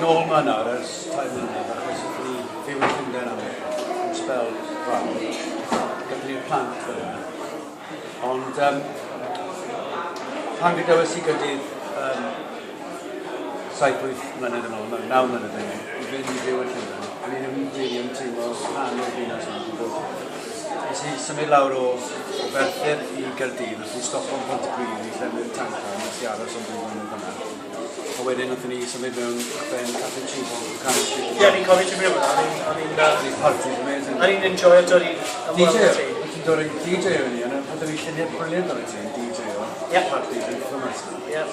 nôl 'ma nawr ers 3 mlynedd achos ydyn ni fyw yn Llundain am sbel fawr. Gyda ni'r plant fel yna. Ond pan gadewais i Gaerdydd 7, 8 mlynedd yn ôl, no, 9 mlynedd yn ôl, i fynd i fyw yn Llundain, o'n i ddim really yn teimlo rhan o'r ddinas yma. Dwi'n bod. Nes i symud lawr o Ferthyr i Gaerdydd, wrth i stopo yn Pontypridd i llenwi'r tanc a nes i aros am 2 flynedd yna. A wedyn wnaethon ni symud mewn ben Cafe Chibon, Cannon Street. Ie, ni'n cofio ti'n mynd yma. O'n i'n These parties amazing. O'n i'n enjoyo dod i ymweld DJ, â ti. ti'n dod i DJ o'n i, ond oedd fi lluniau brilliant o'n ti yn DJ o. Ie. Parties infamous. Ie.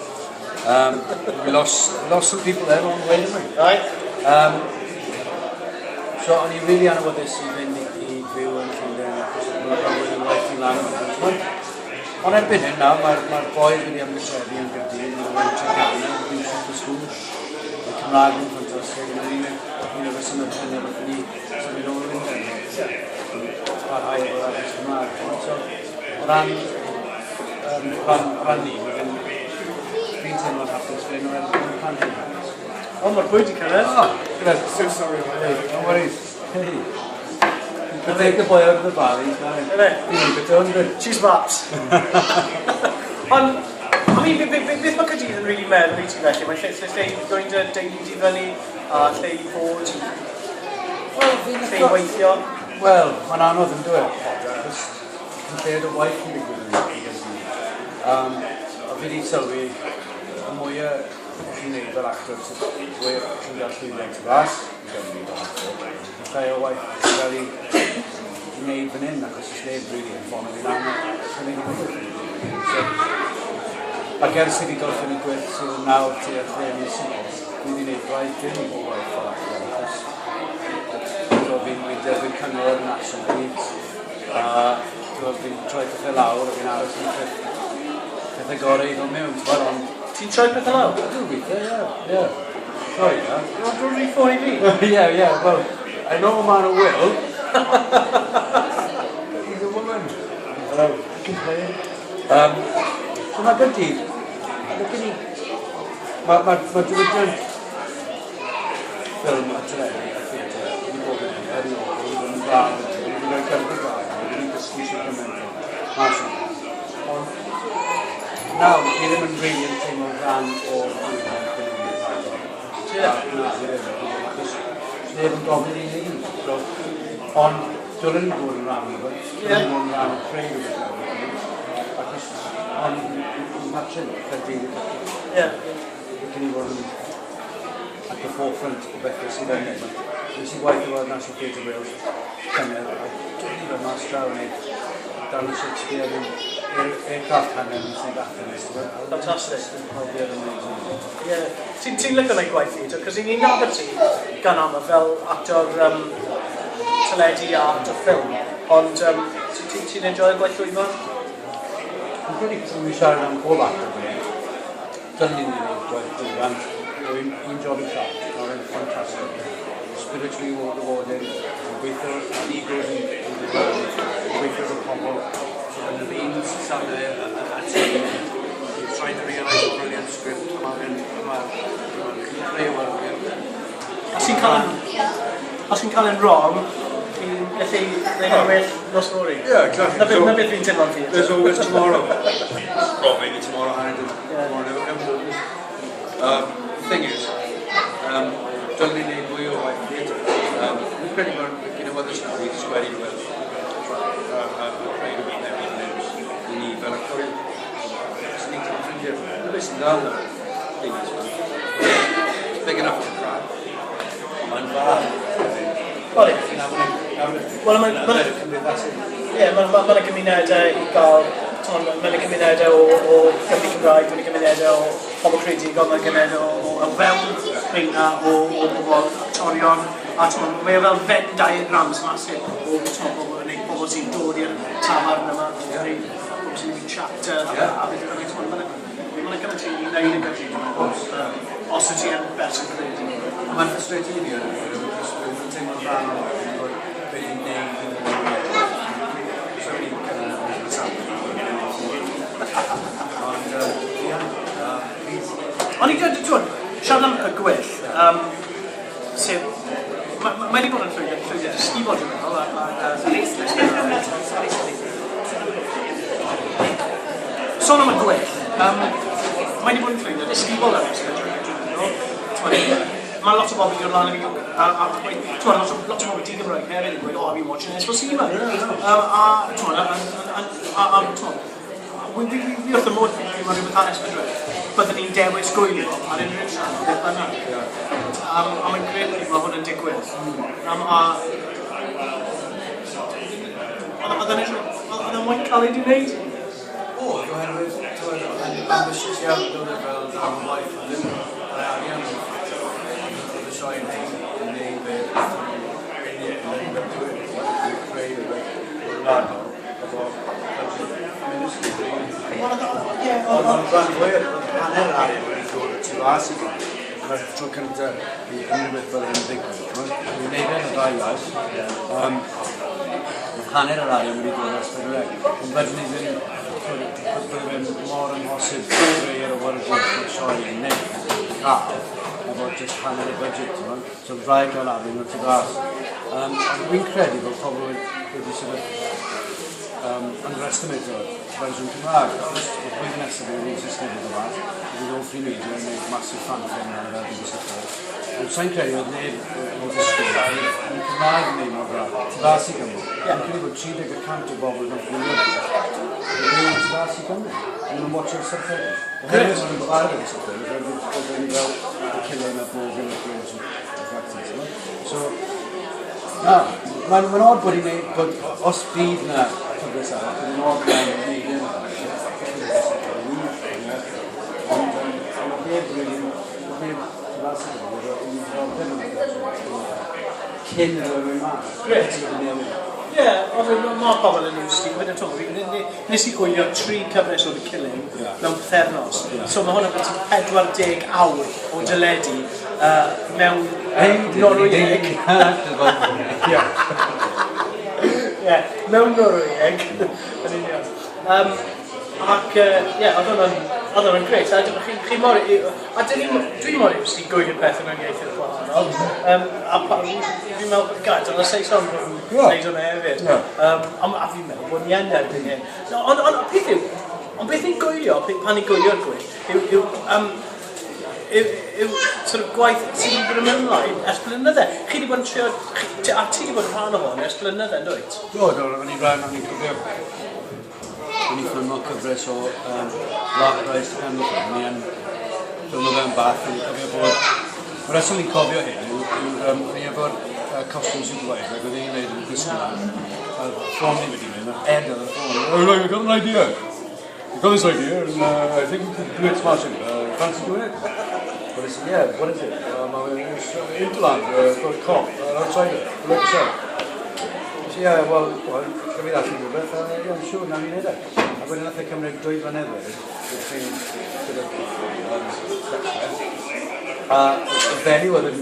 We lost some people there on the way, didn't we? Right. So o'n i really anwyddus i fynd i fyw yn Llundain achos oedd bywyd yn waith i lan yma. Ond erbyn hyn nawr, mae'r boys wedi ymgytrefu yn Gaerdydd, maen nhw'n Treganna, beautiful school. Mae Cymraeg yn ffantastig, yn un o'r rhesymau pennaf wrth ni symud ôl i Lundain. Parhau efo'r addysg Cymraeg. So, o ran ni, fi'n teimlo'n hapus fan hyn, oherwydd plant yn hapus. O, mae'r bwyd i cyrraedd. Oh, good. So sorry about Hey, that. no worries. Hey. You could take the boy out of the bar, he's fine. Innit? He's a bit hungry. Cheese wraps. Ond, I mean, beth mae Caerdydd yn really meddwl i ti felly? Mae'n lle i ddwyn dy deulu di fyny a lle i fod, Wel, fi'n lle i weithio. Wel, mae'n anodd yn dweud, achos yn lle o waith yn digwydd yn i Gaerdydd. A fi wedi sylwi, y mwyaf chi'n neud fel actor, sydd fwy chi'n gael llwyddiant tu fas i Gymru fel actor, y llai o waith chi'n cael ei wneud fan hyn, achos oes neb really yn ffonio fi lan a cynnig y rhywbeth. So, ac ers i fi gorffen y Gwyll sydd yn nawr tua 6 mis yn ôl, fi wedi gwneud braidd dim o waith fel actor, achos so fi'n fi derbyn cyngor yn asiant a so, fi'n troi pethau lawr a fi'n aros yn pethau gorau i ddod mewn, ti'n gwbod, ond Ti'n troi pethau lawr? Dwi'n weithio, ie. Troi, ie. Ti'n rhoi ffôn i fi? Yeah, well, I know a man who will. He's a woman. He can play. So mae Gaerdydd, look i ni, ma diwydiant ffilm a teledu a theatr wedi bod yn erioed, wedi bod yn dda, wedi rhoi gyrfa dda, wedi dysgu sy'n gymaint o mas o'n. Ond nawr, fi ddim yn really yn teimlo rhan o'r diwydiant ffilm rhagor. Ie. Na, fi ddim, achos neb yn gofyn i ni. So, ond dylen ni fod yn rhan o fe, dylen ni fod yn rhan o creu rhywbeth newydd. Achos, ond yn Caerdydd yw Caerdydd. Cyn i fod yn at the forefront o bethau sydd yn neud. Nes i gwaith efo National Theatre Wales llynedd, a dwi'n i mas draw yn neud darn o Shakespeare yn aircraft hanner yn sydd Athens. Fantastic. Yn profiad amazing. Ie. Ti'n licio gwneud gwaith theatr? Cos ni'n nabod ti gan aml fel actor teledu a actor ffilm. Ond ti'n enjoyo gwaith llwyfan? Fi'n credu pan ni'n siarad am pob actor fan hyn, dylen ni'n gwneud gwaith llwyfan, yw un job i'r llall, mae'n ffantastig. Spiritually rewarding, yn gweithio ar egos yn diflannu, yn gweithio efo pobl sydd yn yr un safle a ti, you're trying to realise a brilliant script, a mae'n chi'n creu o. Os ti'n cael yn wrong, ti'n gallu gwneud yn well nos fory. Yeah, exactly. Na beth fi'n teimlo'n theatr. There's always tomorrow. Well, maybe tomorrow, I did. Tomorrow never comes, does it? The thing is, dylen ni wneud mwy o waith theatr. Fi'n credu bod gyda awyddus nawr i sgwennu rhywbeth a creu rhywbeth newydd i ni fel actorion. Os ni'n cael ffrindiau, dyna beth sy'n dda yn y ddinas yma. It's big enough to crack, ond mae'n fach. Wel, ie. Wel, Wel, ie, mae 'na gymunedau i gael, mae 'na gymunedau o Gymru Cymraeg, mae 'na gymunedau o pobl creadigol, mae 'na gymunedau o fewn rheina o bobl actorion, a t'mod, mae o fel Venn diagrams massive o t'mod, pobl, neu pobl sy'n dod i'r tafarn yma, neu pobl sy'n mynd i chapter, a beth bynnag, t'mod, mae 'na gymaint i wneud yn Gaerdydd, dwi'n meddwl, os wyt ti yn berson creadigol. Mae'n frustrating i fi yn y achos dwi'n teimlo'n rhan o fi'n gwybod beth i'n neud yn y. So ni'n cyrraedd y safle. Ond, ie, Ond i dweud, ti'n siarad am Y Gwyll, Sef, mae wedi bod yn llwyddiant ysgubol, dwi'n meddwl, sôn am y Gweill, mae wedi bod yn llwyddiant ysgubol ar S4C, dwi'n meddwl. Mae lot o bobl yn dod lan i fi, a t'mod, lot o bobl di-Gymraeg hefyd yn gweud, "Oh, I've been watching S4C, man." A, t'mod, a, t'mod, fi wrth y modd pryd mae rhywbeth ar S4C, byddwn ni'n dewis gwylio ar unrhyw sianel, beth bynnag. A mae'n grêt pryd mae hwn yn digwydd. A oedd e'n waith caled i wneud? O, oherwydd, t'mod, oedd e'n ambitious iawn, doedd e fel darn o waith, oedd ddim yr arian oedd y sioe yn neud fe in the end, ended up doing it, right? Creu rhywbeth wladol efo budget minuscule, really. Ie, Ond rhan fwyaf, oedd hanner yr arian wedi dod o tu fas i Gymru. Mae'r tro cyntaf i unrhyw beth fel hyn ddigwydd. T'mod? Ni'n neud e yn y ddau iaith. Oedd hanner yr arian wedi dod ar S4C. Ond wedyn ni ddim, t'mod, bydde fe'n mor amhosib creu yr awyrgylch mae'r sioe yn neud, cael, efo just hanner y budget, t'mod? So rhaid gael arian o'r tu fas. Ond dwi'n credu bod pobl wedi sort of underestimate o'r fersiwn Cymraeg. Achos y blwyddyn nesaf bydd un Saesneg yn dod mas, bydd All3 Media yn gwneud massive fanfare yn fel BBC Four. Ond sa'n credu oedd neb yn disgwyl yn Cymraeg yn neud mor dda, tu fas i Gymru. Dwi'n credu bod 30% o bobl yn gwylio'r Gweill yn byw tu fas i Gymru. Maen nhw'n watcho'r subtitles. Oherwydd maen nhw'n gyfarwydd efo subtitles, oherwydd bod nhw fel The Killing a Borgen a Bridge ac ati. So, na, mae'n odd bod i'n neud, bod os bydd na cyfres arall, mae'n odd iawn i wneud e yna. Ond neb really, neb tu fas i Gymru efo unrhyw ddiddordeb yn y fersiwn cyn iddo fe mynd mas. Grêt. Wedi newid. Ie, ond ma' pobl yn used i, wedyn to, nes i gwylio tri cyfres o The Killing mewn pythefnos. So mae hwnna beth 40 awr o deledu mewn Norwyeg. Ie, mewn Norwyeg. Yn union. Ac, ie, oedd hwnna'n grêt. A chi mor... A dyn ni, dwi mor used i gwylio pethau mewn ieithoedd gwahanol. A fi'n meddwl, gad, dyna Saeson bod yn gwneud hwnna hefyd. A fi'n meddwl bod ni yn erbyn hyn. No, ond peth yw, ond beth ni'n gwylio, pan ni'n gwylio'r Gweill, yw sort of gwaith sydd wedi bod yn mynd ymlaen ers blynydde. Chi wedi bod yn trio, a ti wedi bod yn rhan o hwn ers blynydde, yn dwyt? Do, o'n i'n rhan, o'n i'n cofio, o'n i'n ffilmo cyfres o Lark Rise to Pendleton, o'n i yn ffilmo fe'n bach, o'n i'n cofio bod, y reswm i'n cofio hyn yw, o'n i efo'r costume supervisor, ac oedd hi'n gwneud yn gwisgo lan, a'r ffôn ni wedi mynd, a Ed oedd ar y ffôn, "Oh, right, we've got an idea. We've got this idea, and I think we could do it smashing. Fancy doing it?" But I said, "Yeah, what is it?" "It's Hinterland, got a cop, an outsider, like yourself." I said, "Yeah, well, can we allu rhywbeth?" "Yeah, I'm sure, nawn ni wneud e." A wedyn nath e cymryd 2 flynedd wedyn, wrth i'n sort of dechrau. A y fenyw oedd y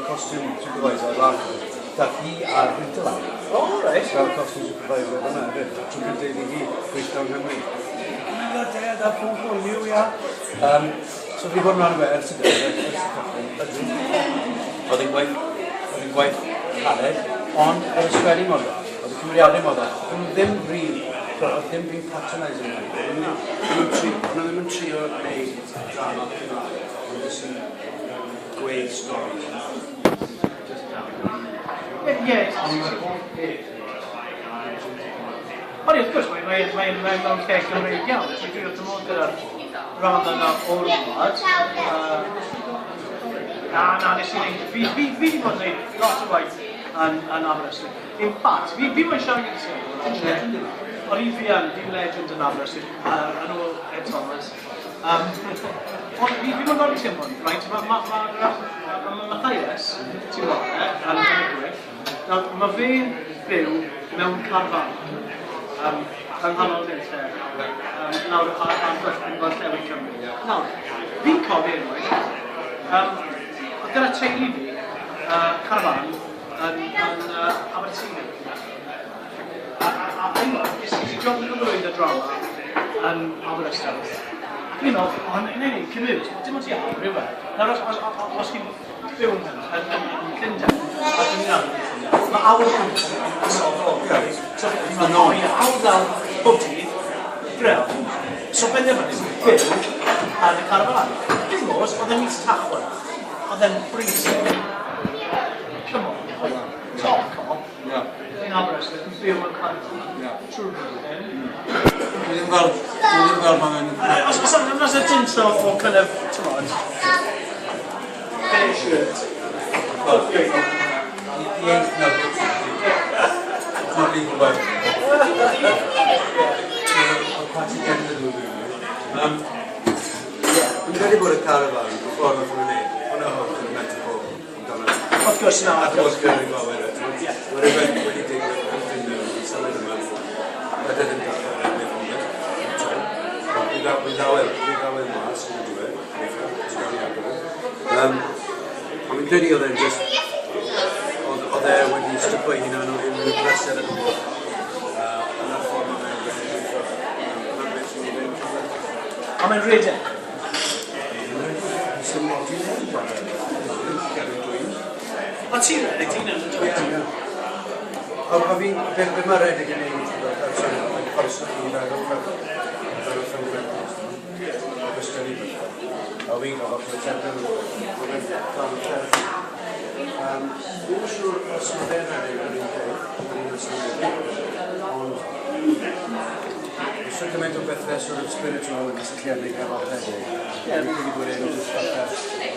costume supervisor ar dath hi ar Hinterland. Oh, right. Fel costume supervisor fyna hefyd. Tro cyntaf iddi hi gweithio yng Nghymru. "Oh my God, Dad, that phone call, here we are." So fi bod yn rhan o fe ers y dechrau, ers y cychwyn. Oedd hi'n gwaith caled, ond oedd y sgwennu mor dda, oedd y cymeriadau mor dda. Oedd nhw ddim rili, oedd ddim being patronising. Oedd nhw ddim yn trio gwneud drama Cymraeg, ond jyst yn gweud stori. Ie. Ond mae'r holl peth. Ond wrth gwrs, mae mewn lle Gymreig iawn. Dwi wrth y modd gyda'r rhan yna o'r wlad. Na, nes i wneud... Fi wedi bod yn gwneud lot o waith yn Aberystwyth. In fact, fi moyn siarad gyda ti. Legend yna. O'n i fi yn, fi'n legend yn Aberystwyth, yn ôl Ed Thomas. Ond fi moyn gofyn ti am hwn, right? Mae ma, ma, ma, ma, ma Matthias, ti'n gwybod, yn y Gweill. Nawr, mae fe'n byw mewn carfan yng nghanol nunlle, lawr ar gorllewin Cymru. Nawr, fi'n cofio unwaith, oedd gyda teulu fi carfan yn Aberteifi. A unwaith, nes i job yn gyflwyno drama yn Aberystwyth. Ac ni'n meddwl, o, neu, neu, commute, dim ond ti awr, yw e? Nawr, os ti'n byw yn Llundain, a dwi'n mynd yn Llundain, mae awr o bwynt yn ysodol. So, mae'n awr ddal bob dydd, bril. So, benderfynu byw ar y carafan. Thing was, oedd e'n mis Tachwedd, oedd e'n freezing. Come on, top cop. In Aberystwyth, yn byw mewn carafan. Trwy'r flwyddyn. Dwi ddim fel, dwi ddim fel mae'n. Os oes yna tint o kind of, ti'n fair shirt. Well, he ain't no good. It's not legal way. O'dd Parti Genedl nhw ddim. Fi'n credu bod y carafan, y ffordd nath nhw'n neud, hwnna oedd yn metaphor amdano. Wrth gwrs, na. Ac oedd Gyrru Gofyn, Mae rhywbeth wedi digwydd yn Llundain, wedi symud yma. Mae e ddim dechrau yn edrych ond fi ddaw e mas yn y diwedd, gobeithio, os gawn ni agor e. Ond fi'n credu oedd e'n just, oedd e wedi stripo ei hunan o unrhyw bleser yn y byd. Yna'r ffordd mae fe'n gallu gweithio. Yna'r beth sy'n ei wneud. A mae'n redeg. Sy'n lot i wneud. Gary dweud. O ti'n redeg, ti'n yn Ie, ie. A fi, be mae redeg yn neud fel person, mae'n fforso chi i feddwl fel y fundamentals. O gwestiynu pethau. A fi'n cael fath o temper, mae'n plan o therapy. Dwi'm yn siŵr os mae fe'n rhedeg yn un peth, yn un o'r syniadau, ond Oes gymaint o bethau sort of spiritual yn gysylltiedig efo rhedeg. Fi'n credu bod e'n just fatha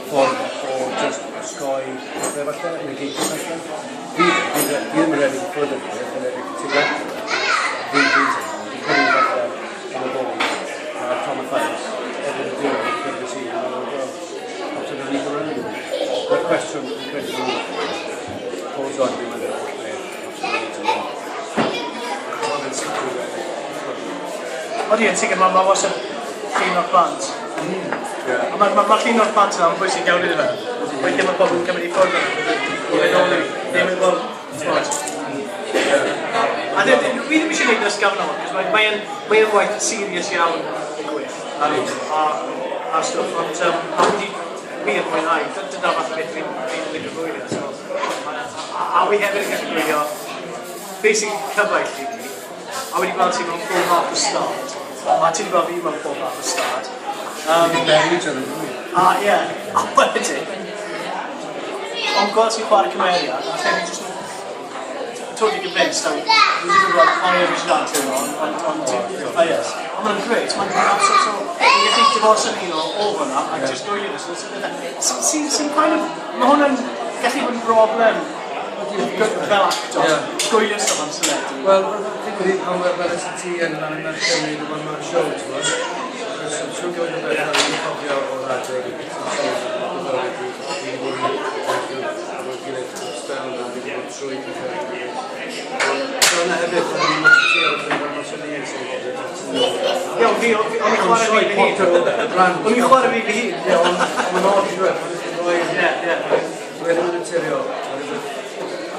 ffordd o just osgoi pethau falle, negate pethau. Fi ddim yn rhedeg i ffwrdd o'r peth, yn rhedeg tuag at y peth. Fi'n teimlo, fi'n credu falle yn y bôn, mae Tom Fives, erbyn y diwedd, yn cyrraedd y tîm, yn meddwl, well, perhaps I don't need to run anymore. Mae'r cwestiwn, fi'n credu, yw, pause on, fi'n meddwl, holl beth, perhaps I don't need to run. Ond yn sicr rhedeg i ffwrdd. Odi, yn sicr, mae wastad llun o'r plant. Ie. A mae ma llun o'r plant yna'n bwysig iawn iddo fe. Weithiau mae pobl yn cymryd i ffwrdd i fynd ôl i ddim yn gweld, t'mod. A fi ddim eisiau gwneud yn ysgafn o'n, cos mae'n mae waith serious iawn y gwyll. A stwff, ond a wedi wir mwynhau. Dyna'r fath o beth fi'n licio gwylio. So, a wi hefyd yn gallu gwylio basic cyfaill i fi. A wedi gweld ti mewn pob math o stad. A ti wedi gweld fi mewn pob math o stad. Ni'n bury each other, didn't we? A ie, a wedyn, ond gweld ti'n chwarae cymeriad, a lle fi just totally convinced, a fi ddim yn gweld higher vigilante yma, ond, oh yes. Ond mae'n great, mae'n absolute, so, fi'n gallu divorce yn un o hwnna, a just gwylio nhw, so sy'n kind of, mae hwnna'n gallu bod yn broblem fel actor, gwylio stuff am teledu. Wel, digwydd pan weles i ti yn lan yn Cymru, the one man show, ti'n gwybod? Achos trwy gymaint o bethau fi'n cofio o'r adeg, sy'n sôn o fywyd fi, fi wedi bod yn gweithio efo'r gilydd am spel na, fi wedi bod trwy pethau efo'n gilydd. Ond fel yna hefyd, pan o'n i'n watch ti ar y llwyfan, mas o'n i yn sôn bod Ie, ond fi, o'n i'n chwarae fi fy hun. O'n i'n chwarae fi fy hun. Ie, ond mae'n odd i dweud, pan ydych chi'n rhoi. Ie, ie. Dwi ddim yn naturiol. Mae rhywbeth.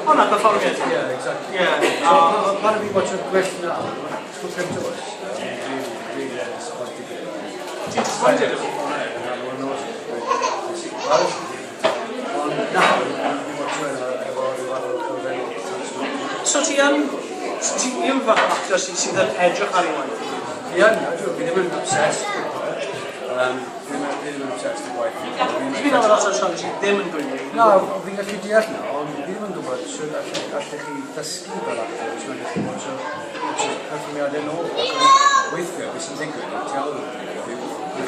O na, perfformiad. Ie, exactly. Ie. So, pan fi watch Gwyllt nawr, tro cyntaf oes, really, really disappointed. Ti'n disappointed? Ond nawr, fi'n watch yna efo rhyw fath o elfen o detachment. So ti yn, ti yw'r fath o actor sydd yn edrych ar ei waith? Fi yn, ydw, fi ddim yn obsessed gyda fe. Fi ddim yn obsessed â gwaith fi. Fi'n meddwl lot o'r siarad sydd ddim yn gwylio. Na, fi'n gallu deall na, ond fi ddim yn gwybod sut allech chi ddysgu fel actor os mae'n gallu watch perfformiadau nôl. Ac weithiau, beth sy'n digwydd, yw ti alw yw,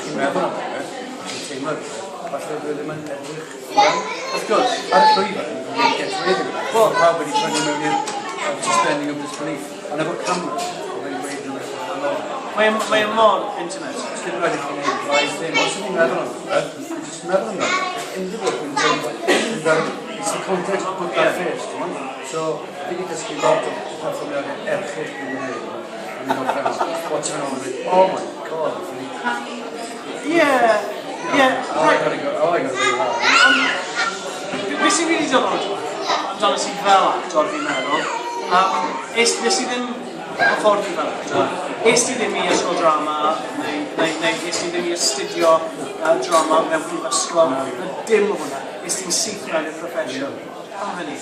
chi'n meddwl am rhywbeth, chi'n teimlo rhywbeth, falle dwi ddim yn edrych iawn. Wrth gwrs. Ar y llwyfan, fi'n get rid of it. Wel, pawb wedi prynu mewn i'r suspending of disbelief. Ond efo camera, oedd e'n gweud rhywbeth wahanol. Mae mor intimate. Os dim rhaid i chi wneud braidd ddim, os ydych chi'n meddwl am rhywbeth, jyst meddwl amdano. Unrhyw beth dwi'n teimlo, fel, it's the context to put that first, ti'n gwbod? So, fi wedi dysgu lot o perfformiadau erchyll dwi'n gwneud. A ni'n gorffen, what's going on? Oh my God. Ie. Oh, I gotta go, oh, I gotta do that. Beth sy'n rili diddorol amdano ti fel actor, fi'n meddwl, is, nes i ddim. hyfforddi fel actor. Es ti ddim i ysgol drama, neu, neu, neu es ti ddim i astudio drama mewn prifysgol, na dim o hwnna. Es ti'n syth mewn i'r proffesiwn. Pam hynny?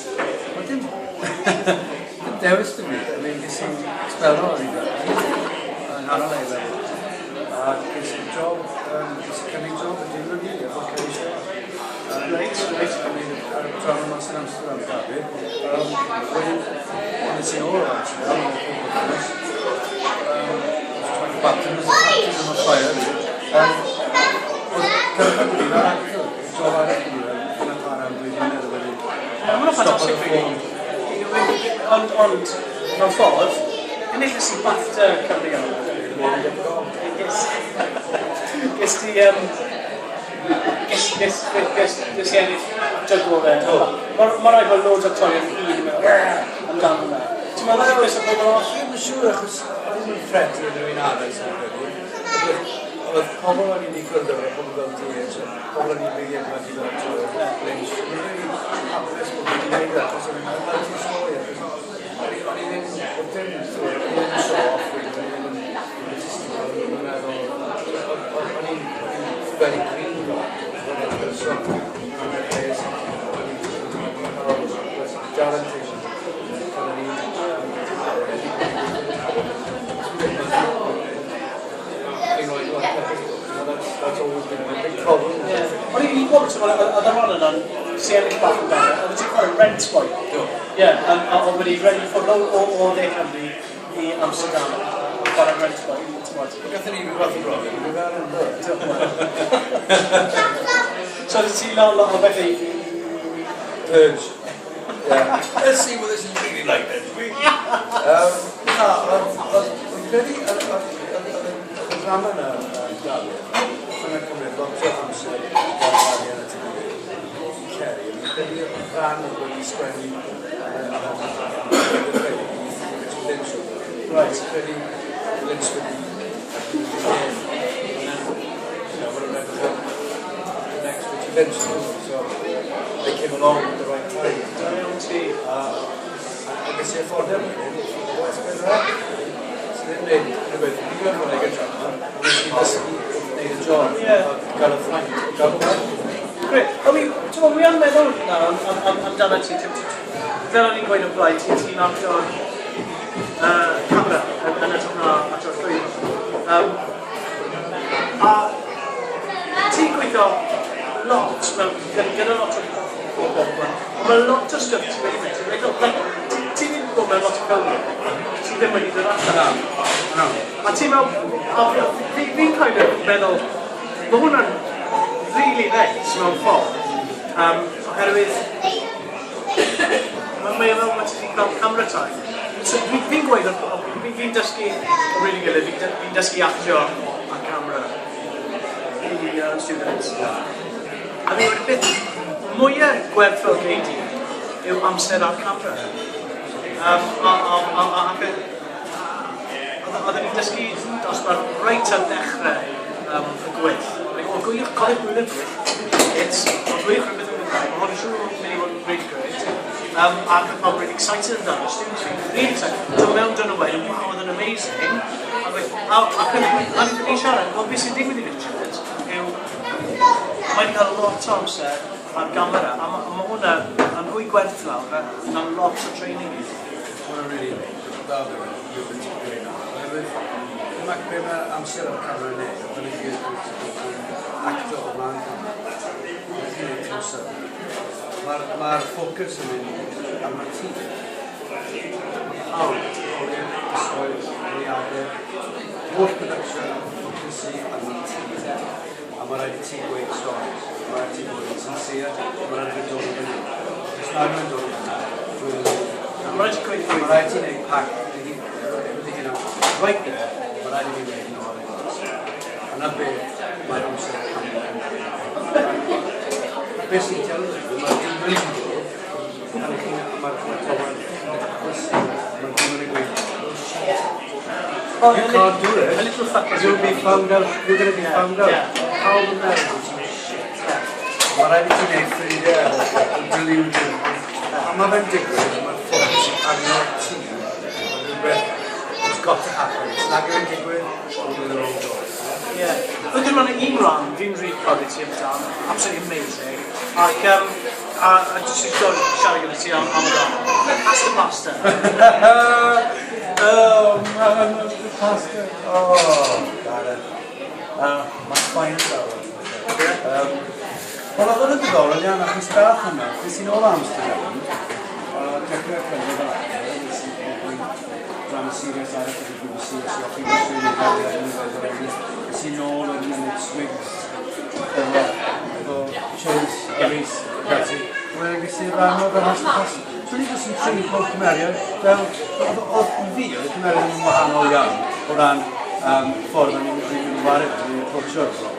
Wel, dim, dim dewis 'da fi. I mean, ges i expel o i fel. Yn nghanol A level. A ges i job, ges i cynnig job yn dim rygbi efo Kerry Shaw. Reit. I mean, ar y drama mas yn Amsterdam, Gabi. Wedyn, nes i nôl o Amsterdam, yn y wythnos. Baptism, baptism of fire, really. Oedd gyrfa gyda fi fel actor, job arall gyda fi, yn y chwarae am dwy flynedd a wedyn Mae hwnna'n ffantastig, really. Ond, ond, mewn ffordd, enilles i BAFTA Cymru am hwnna. Ges, ges ti, ges, ges, ges, ges i ennill jyglo fe. Do. Mae ma rhaid bod loads o actorion i gyd yn meddwl amdano hwnna. Ti'n meddwl bod ti'n pobl off? Dwi'm yn siŵr achos o'n i'm yn threat i unrhyw un arall sy'n credu. Oedd pobl o'n i wedi cwrdd efo, pobl fel ti, so, pobl o'n i'n rili edmygu fel actor, Lynch. O'n i'n rili hapus bod fi wedi gwneud e, achos o'n i'n meddwl, fel ti'n stori, achos o'n i ddim, oedd dim, o'n i ddim yn show off, really, o'n i ddim yn egotistical, o'n i ddim yn meddwl, o'n i'n very green fel actor, fel person, o'n i'n pres, o'n i'n cael dalent eisiau, pan o'n i'n That's always been my big problem. Yeah. O'n i'n gwybod, ti'n meddwl, oedd y rhan yna'n si ennill bach amdano, oedd ti'n chwarae rent boy. Do. Ie, a oedd wedi rent ffwrdd o De Cymru i Amsterdam, a chwarae rent boy, ti'n gwybod. Gathon ni ryw fath o brofiad, yn fel yn do? So oedd ti lot, lot o bethau i. Purge. Yeah. Let's see what this is really like then, shall we? Na, ond fi'n credu, oedd y drama yna, Dafydd, hwnna'n cymryd lot o amser i gael arian at ei gilydd i Ceri. Fi'n credu oedd rhan oedd wedi sgwennu Richard Lynch oedd e. Fi'n credu Lynch wedi and then, maen nhw'n edrych am the next Richard Lynch, so they came along at the right time. Da iawn ti. A ges i hyfforddiant wedyn, o S4C. Sydd ddim wneud rhywbeth i fi fel y drama, ond nes i ddysgu wneud y job, a gael y fraint o gael y waith. Grêt. I mean, ti'n gwybod, wi yn meddwl na amdano ti, fel o'n i'n gweud o'r blaen, ti'n actor camera yn hytrach na actor llwyfan. A ti'n gweithio lot, mewn, gyda lot o bobl, ond mae lot o stwff ti'n wedi gwneud. Ti'n gweithio, like, ti wedi bod mewn lot o ffilmiau, ti ddim wedi dod allan. Na. A ti'n meddwl, a fi'n kind of meddwl, mae hwnna'n really neis mewn ffordd, oherwydd mae e fel bod ti wedi cael camera time. So fi'n gweud, fi'n dysgu, o bryd i gilydd, fi'n dysgu actio a camera i students. A fi'n gweud, beth mwyaf gwerthfawr gei di yw amser ar camera. A, oedden ni'n dysgu dosbarth reit ar dechrau y gwyll. Like, "O, gwyliwch, cofiwch gwylio'r gwyll. It's, o, gwyliwch rhywbeth yn Gymraeg, mae hwn yn siŵr o mynd i fod yn really great." A oedd pawb really excited amdano, students really, really excited. Dod mewn dyn nhw wedyn, "Wow, oedd yn amazing." A ni'n siarad, wel, beth sy'n digwydd i Richard yw, mae wedi cael lot o amser ar gamera, a mae ma hwnna yn fwy gwerthfawr na lot o training i. Hwnna'n really dda rhywbeth ti'n dweud na. Oherwydd, be mae amser ar camera yn neud, fel i chi acto o flaen camera, chi'n neud close-up. Mae'r ma ffocws yn mynd arno ti. Mae pawb, o'r ysgol, goleuadau, holl production yn ffocysu arno ti. A mae rhaid i ti gweud stories. Mae rhaid i ti bod yn sincere, mae rhaid i ti dod o fyny. Os na nhw'n dod o fyny, dwi'n mynd. Mae rhaid i gweud Mae rhaid ti wneud pact efo dy hunan. Right there, mae rhaid i fi wneud yn o'r egos. A na beth mae'r amser camera yn gwneud. Beth sy'n delio, mae'r demon yn dod, a mae'r mae'r mae'r demon yn gweud, "Oh shit, you can't do it. A little fuckers. You'll be found out, you're going to be found out." Pawb yn meddwl bod ti'n shit. Mae rhaid i ti wneud ffrindiau efo delusion. A mae fe'n digwydd, mae'r ffocws arno ti. Rhywbeth. got to happen. Os nag yw'n digwydd, you're in the wrong job. Yeah. Wedyn mae'n un rhan, fi'n rili proud i ti amdan, absolutely amazing. Ac, a jyst i dod siarad gyda ti am y rhan. Pasta Pasta. Oh man, the pasta. Oh, Gareth. Mae'n fine fel. Wel, oedd yn ddiddorol iawn, achos dath hwnna, es i nôl Amsterdam, a dechrau ffrindiau fel actor, nes i drama series arall gyda BBC, es i off i Australia, es i nôl yn mynd Swigs, efo Chase a Rhys, ac ati. Wedyn ges i'r rhan o'r Pasta Pasta. So ni jyst yn trin pob cymeriad fel, oedd i fi, oedd y cymeriad yn wahanol iawn o ran ffordd o'n i'n mynd i wario, o'n i'n approachio'r rôl.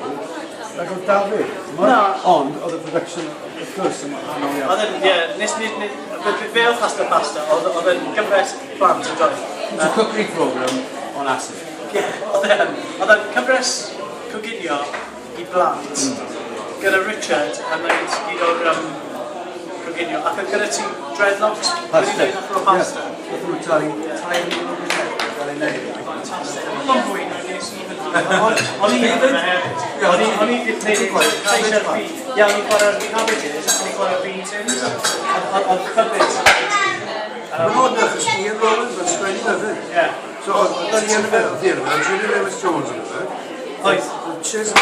Like oedd David, t'mod? Na. Ond oedd y production, wrth gwrs, yn wahanol iawn. Oedd yn, ie, nes, fe oedd Pasta Pasta, oedd yn gyfres plant yn dod. It's a cookery program on acid. Ie, oedd e'n cyfres coginio i blant gyda Richard yn gwneud gyd o'r coginio. Ac oedd gyda ti dreadlocks wedi gwneud allan o pasta. Wnaethon nhw talu 3,000 o bunnau gael ei wneud. Fantastic. Oedd o'n fwy na nes i fan hyn. O'n i hefyd yna hefyd. O'n i wedi gwneud lleisiau'r fi. Ie, o'n i'n chwarae'r cabbages ac o'n i'n chwarae'r bean tins. Oedd cupboards. Mae'n od achos Ian Rowlands yn sgwennu hefyd. Ie. So, oedd Ian yn oedd Ian yn Julie Lewis Jones yn fe. Oedd. Oedd Chis yn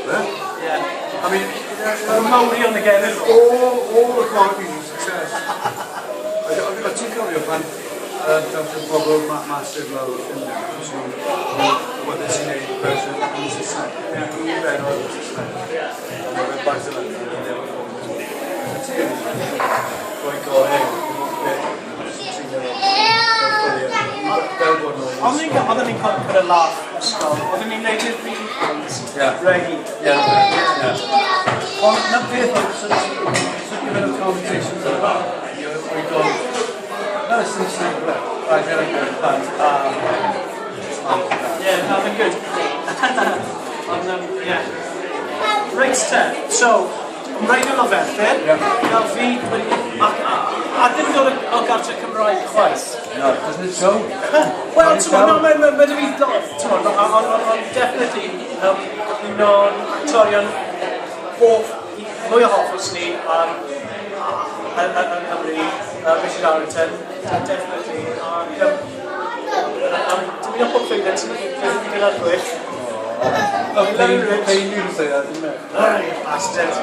fe. Ie. I mean, Oedd mawrion y genedl. all the qualities of success. O ti'n cofio pan dath y bobl massive fel yn what is he neud person yn Saesneg. Un bennod yn Saesneg. A mae fe'n Barcelona yn never A ti yn rhoi gorau fel bod nhw. Oedden ni'n cael put a laugh ysgol. Oedden ni'n neud i'r really plant. Regi. Yeah. Ond na beth oedd, so given the conversations about your oedol, na Saesneg, right, right, plant, a Ie, na, fe'n good. Ond, ie. Reit te, so, yn wreiddiol o Ferthyr, fel fi, a ddim dod o gartre Cymraeg chwaith. No, doesn't it show? Wel, ti'n gwbod, no, mae 'da fi lot, ti'n gwbod, ond definitely, un o'n actorion hoff, mwy o hoffus ni yng Nghymru, Richard Harrington, definitely, ac dymuno pob llwyddiant gyda'r gwych. Oh, pain, pain you to say that, isn't it? Oh, you bastard.